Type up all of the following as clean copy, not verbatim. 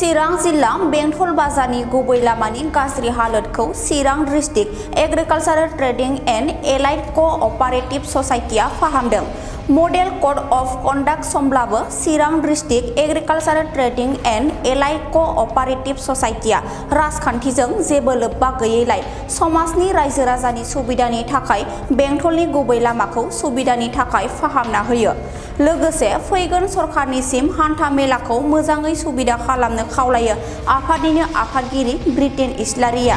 चिरां जिल्ला बेंटल बाजारनि गुबै लामानि गाज्रि हालोदखौ Chirang district agricultural trading and allied cooperative ससाइटिआ फाहामदों। मडेल कड अफ कन्डाक्ट समब्लाबो Chirang district agricultural trading and allied cooperative ससाइटिआ राजखान्थिजों जेबो लोब्बा गैयैलाय समाजनि रायजो राजानि सुबिदानि थाखाय बेंटलनि गुबै लामाखौ सुबिदानि थाखाय फाहामना होयो। लोगोसे फैगोन सरकारनिसिम हान्था मेलाखौ मोजाङै सुबिदा खालामनो खावलायो आफादनिनो आफादगिरि ब्रिटेन इस्लारिया।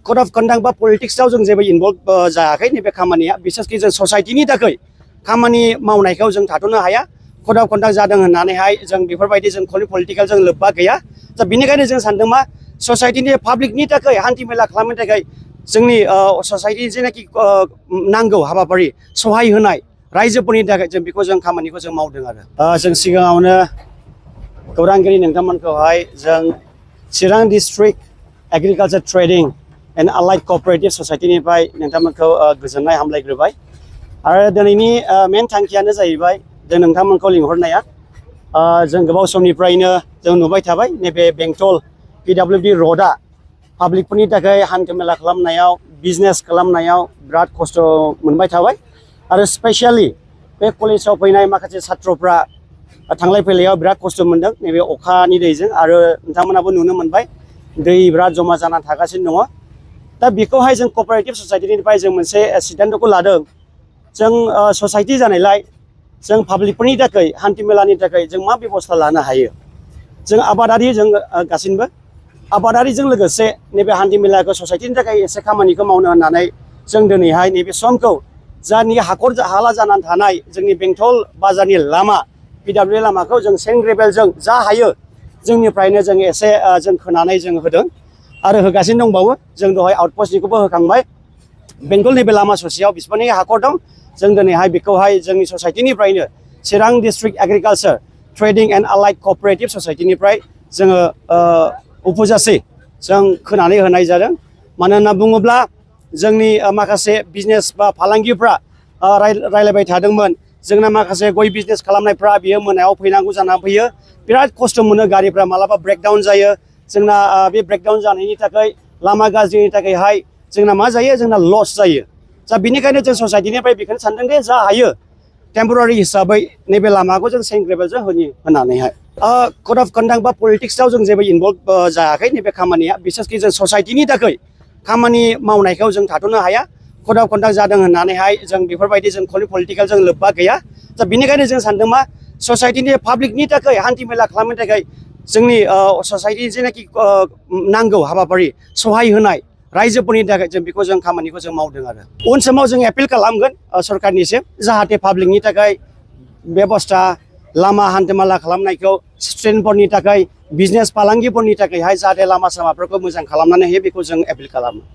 कड अफ कन्डाक्ट बा पलिटिक्सआव जों जेबो इनभल्व जायाखै। नैबे खामानिया बिसेसकि जों ससाइटिनि थाखाय खामानि मावनायखौ जों थाथ'नो हाया। कड अफ कन्डाक्ट जादों होननानैहाय जों बेफोरबायदि जों पलिटिकेल जों लोब्बा गैया। दा बेनिखायनो जों सानदों मा ससाइटिनि पाब्लिकनि थाखाय हान्थि मेला खालामनो थाखाय जोंनि ससाइटिनि जेनाखि नांगौ हाबाफारि सहाय होनाय रायजोफोरनि थाखाय जों बेखौ जों खामानिखौ जों मावदों आरो जों सिगाङावनो खौरांगिरि नोंथांमोनखौहाय जों Chirang district agriculture trading and allied cooperative ससाइटिनिफ्राय नोंथांमोनखौ गोजोननाय हामलायग्रोबाय। आरो दिनैनि मेन थांखियानो जाहैबाय जों नोंथांमोनखौ लिंहरनाया जों गोबाव समनिफ्रायनो जों नुबाय थाबाय नैबे बेंटल PWD र'डआ पाब्लिकफोरनि थाखाय हान्था मेला खालामनायाव बिजनेस खालामनायाव बिराद खस्थ' मोनबाय थाबाय। आरो स्पेसियेलि बे कलेजाव फैनाय माखासे छात्रफ्रा थांलाय फैलायाव बिराद खस्थ' मोनदों नैबे अखानि दैजों। आरो नोंथांमोनाबो नुनो मोनबाय दै बिराद जमा जानानै थागासिनो दङ। दा बेखौहाय जों क'अपारेटिभ ससाइटिनिफ्राय जों मोनसे सिद्धान्तखौ लादों। जों ससाइटि जानायलाय जों पाब्लिकफोरनि थाखाय हान्थि मेलानि थाखाय जों मा बेबस्था लानो हायो। जों आबादारि जों गासिनोबो आबादारिजों लोगोसे नैबे हान्थि मेलाखौ ससाइटिनि थाखाय एसे खामानिखौ मावनो होननानै जों दिनैहाय नैबे समखौ जायनि हाखर हाला जानानै थानाय जोंनि बेंटल बाजारनि लामा PWD लामाखौ जों सेन्ट ग्रेभेलजों जा हायो जोंनिफ्रायनो जों एसे जों खोनानै जों होदों आरो होगासिनो दंबावो। जों दहाय आउटपस्टनिखौबो होखांबाय। बेंटल नैबे लामा ससेयाव बिसिबांनि हाखर दं जों दिनैहाय बेखौहाय जोंनि ससाइटिनिफ्रायनो Chirang district agriculture trading and allied cooperative ससाइटिनिफ्राय जोङो उपजासे जों खोनानै होनाय जादों। मानो होनना बुङोब्ला जोंनि माखासे बिजनेस बा फालांगिफ्रा रायलायबाय थादोंमोन जोंना माखासे गय बिजनेस खालामनायफ्रा बियो मोनायाव फैनांगौ जानानै फैयो। बिराद खस्थ' मोनो गारिफ्रा मालाबा ब्रेकडाउन जायो। जोंना बे ब्रेकडाउन जानायनि थाखाय लामा गाज्रिनि थाखायहाय जोंना मा जायो जोंना लस जायो। दा बेनिखायनो जों ससाइटिनिफ्राय बेखौनो सानदों दे जा हायो टेम्परारि हिसाबै नैबे लामाखौ जों सेन्ट ग्रेभेलजों होनानैहाय कड अफ कन्डाक्ट बा पलिटिक्सआव जों जेबो इनभल्व जायाखै। नैबे खामानिया बिसेसकि जों ससाइटिनि थाखाय खामानि मावनायखौ जों थाथ'नो हाया। कड अफ कन्डाक्ट जादों होननानैहाय जों बेफोरबायदि जों पलिटिकेल जों लोब्बा गैया। दा बेनिखायनो जों सानदों मा ससाइटिनि पाब्लिकनि थाखाय हान्थि मेला खालामनो थाखाय जोंनि ससाइटिनि जेनाखि नांगौ हाबाफारि सहाय होनाय रायजोफोरनि थाखाय जों बेखौ जों खामानिखौ जों मावदों आरो उन समाव जों एपिल खालामगोन सरकारनिसिम जाहाथे पाब्लिकनि थाखाय बेबस्था लामा हान्थामेला खालामनायखौ स्टुडेन्टफोरनि थाखाय बिजनेस फालांगिफोरनि थाखायहाय जाहाथे लामा सामाफोरखौ मोजां खालामनानै होयो बेखौ जों एपिल खालामो।